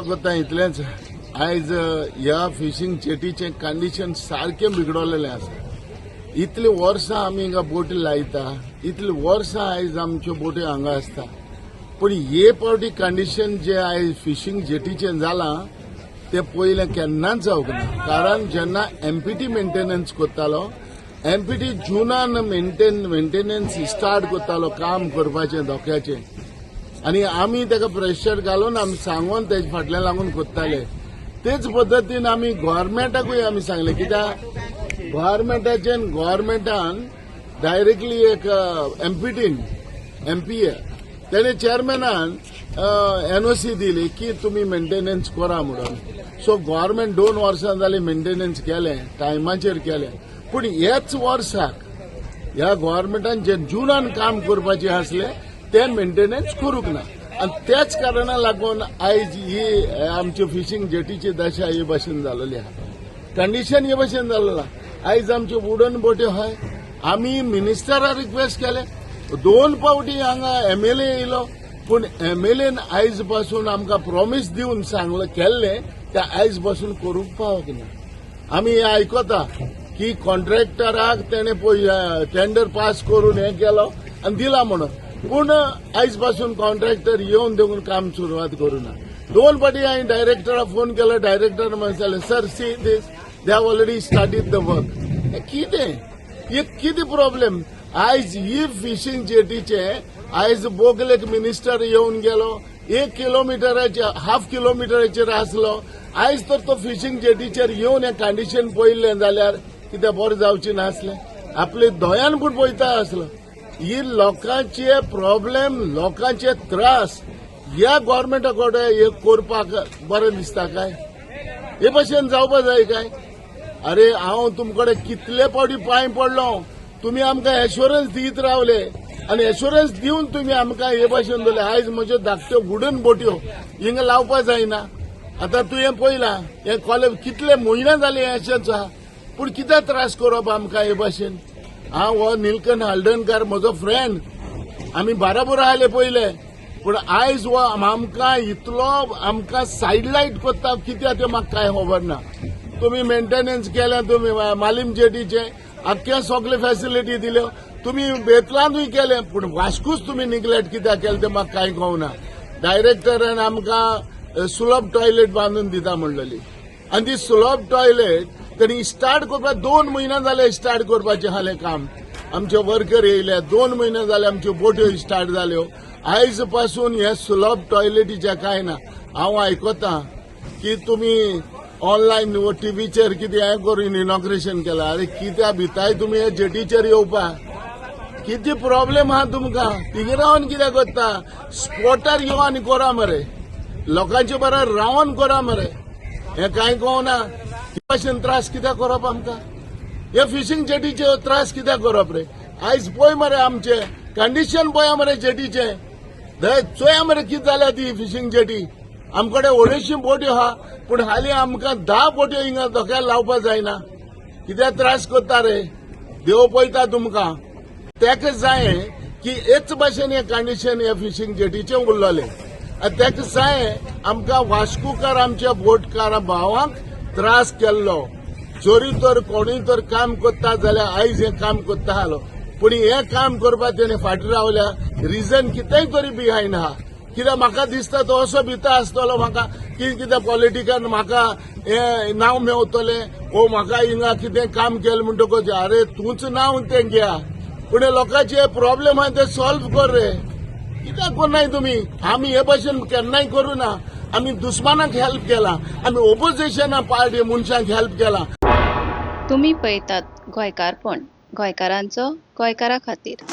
सांगपाक कोत्ता इतलेंच, आयज ह्या फिशींग जेटीचें कंडिशन सारकें बिगडलेलें आसा. इतलीं वर्सां आमी हिंगा बोटी लायता, इतलीं वर्सां आयज आमच्यो बोटी हांगा आसता, पूण हे फावटी कंडिशन जे आयज फिशींग जेटीचें जालां तें पयलें केन्नाच जावंक ना. कारण जेन्ना एमपीटी मेंटेनन्स करतालो, एमपीटी जुनान मेंटेनन्स स्टार्ट करतालो काम करपाचें धोक्याचें, आनी आमी ताका प्रेशर घालून आमी सांगून तेजे फाटल्यान लागून करताले. तेच पद्दतीन आमी गोवोरमेंटाकूय आमी सांगलें, कित्याक गोवोरमेंटाचें गोवोरमेंटान डायरेक्टली एक एमपीटीन एमपीए तेणे चेअरमॅनान एनओसी दिली की तुमी मेंटेनन्स करा म्हणून. सो गोवोरमेंट 2 वर्सां जालीं मेंटेनन्स केलें, टायमाचेर केलें, पूण ह्याच वर्साक ह्या गोवोरमेंटान जे जुनान काम करपाचें आसलें तें मेंटेनन्स करूंक ना आनी त्याच कारणा लागून आयज ही आमची फिशींग जेटीची दशा ही भशेन जालेली आहा, कंडिशन हे भशेन जालेलो आहा. आयज आमच्यो वुडन बोट्यो आहाय. आमी मिनिस्टरा रिक्वेस्ट केले, दोन फावटी हांगा एमएलए येयलो, पूण एमएलएन आयज पासून आमकां प्रॉमीस दिवन सांगलें केल्लें तें आयज पासून करूंक पावक ना. आमी हें आयकता की कॉन्ट्रॅक्टराक तेणें पळय टेंडर पास करून हें केलो आनी दिला म्हणून, पूण आयज पासून कॉन्ट्रॅक्टर येवन देखून काम सुरवात करूना. दोन फावटी हांवें डायरेक्टराक फोन केलो. डायरेक्टर म्हणटाले, "Sir, see this, they have already started the work." कितें हे, कितें प्रॉब्लेम? आयज ही फिशींग जेटीचे आयज बोगलेक मिनिस्टर येवन गेलो, एक किलोमिटराचे हाफ किलोमिटराचेर आसलो. आयज तर तो फिशींग जेटीचेर येवन हें कंडिशन पळयल्लें जाल्यार कितें बरें जावचें नासलें? आपले दोळ्यान पूण पळयता आसलो. ही लोकांचे प्रॉब्लेम, लोकांचे त्रास ह्या गोवोरमेंटा कडेन हे करपाक बरें दिसता काय? हे भशेन जावपा जाय काय? अरे, हांव तुमकडे कितले फावटी पांय पडलो, तुमी आमकां एश्योरन्स दीत रावले आनी एश्योरन्स दिवन तुमी आमकां हे भशेन जाले. आयज म्हज्यो धाकट्यो वुडन बोट्यो हिंगा लावपा जायना. आतां तुवें पळयलां, हे कॉलेज कितले म्हयने जाले अशेंच आहा, पूण कितें त्रास करप आमकां हे भशेन? हांव हो निलकंठ हळदणकार म्हजो फ्रेंड, आमी बाराबर आयले पयले, पूण आयज हो आमकां इतलो आमकां सायड लायट करता कित्याक तें म्हाका कांय खबर ना. तुमी मेंटेनन्स केलें, तुमी मालीम जेटीचे आख्खे सगळे फॅसिलिटी दिल्यो, तुमी बेतलांतूय केलें, पूण वास्कूच तुमी निग्लेक्ट कित्याक केलें तें म्हाका कांय कळना. डायरेक्टरान आमकां सुलभ टॉयलेट बांदून दिता म्हणलेली आनी ती सुलभ टॉयलेट तेणी स्टार्ट करपाक 2 म्हयने जाले. स्टार्ट करपाचें आसलें काम, आमचे वर्कर येयले, 2 म्हयने जाले, आमच्यो बोट्यो स्टार्ट जाल्यो. आयज पासून हे सुलभ टॉयलेटीचें कांय ना. हांव आयकतां की तुमी ऑनलायन टीव्हीचेर कितें हें करून इनॉग्रेशन केलां. अरे, कित्याक भिताय तुमी हे जेटीचेर येवपाक? कितें प्रॉब्लेम आहा तुमकां? थिंगा रावन कितें करता? स्पॉटार येवन आनी करा मरे, लोकांचे बरोबर रावन करा मरे. हें कांय कळना. हे भशेन त्रास कित्याक करप आमकां? हे फिशींग जेटीचे त्रास कित्याक करप रे? आयज पळय मरे, आमचे कंडिशन पळया मरे जेटीचे. चोया मरे कितें जाल्या ती फिशींग जेटी. आमकडे 250 बोट्यो आहा, पूण हालीं आमकां 10 बोट्यो हिंगा धोक्याक लावपा जायना. कित्याक त्रास करता रे? देव पळयता तुमकां. तेका जाय की हेच भाशेन हें कंडिशन हे फिशींग जेटीचें उरलेलें आनी तेका जाय आमकां वास्कोकार, आमच्या बोटकार भावांक त्रास केल्लो. जरी तर कोणूय तर काम करता जाल्यार आयज हें काम करता आसलो, पूण हें काम करपाक तेणे फाटीं रावल्या. रिजन कितेंय तरी बिहायंड आहा. कित्याक म्हाका दिसता तो असो भिता आसतलो म्हाका की कितें पॉलिटिकान म्हाका हें नांव मेवतलें ओ म्हाका हिंगा कितें काम केलें म्हणटकच. अरे, तूंच नांव तें घ्या, पूण लोकांचे प्रॉब्लेम आहा ते सॉल्व कर रे. कित्याक करनाय तुमी? आमी हे भशेन केन्नाय करूं ना. आमी दुस्मानाक हेल्प केला, आमी ओपोजिशना पार्टी मनशांक हेल्प केला. तुमी पळयतात गोंयकारपण, गोंयकारांचो गोंयकारा खातीर.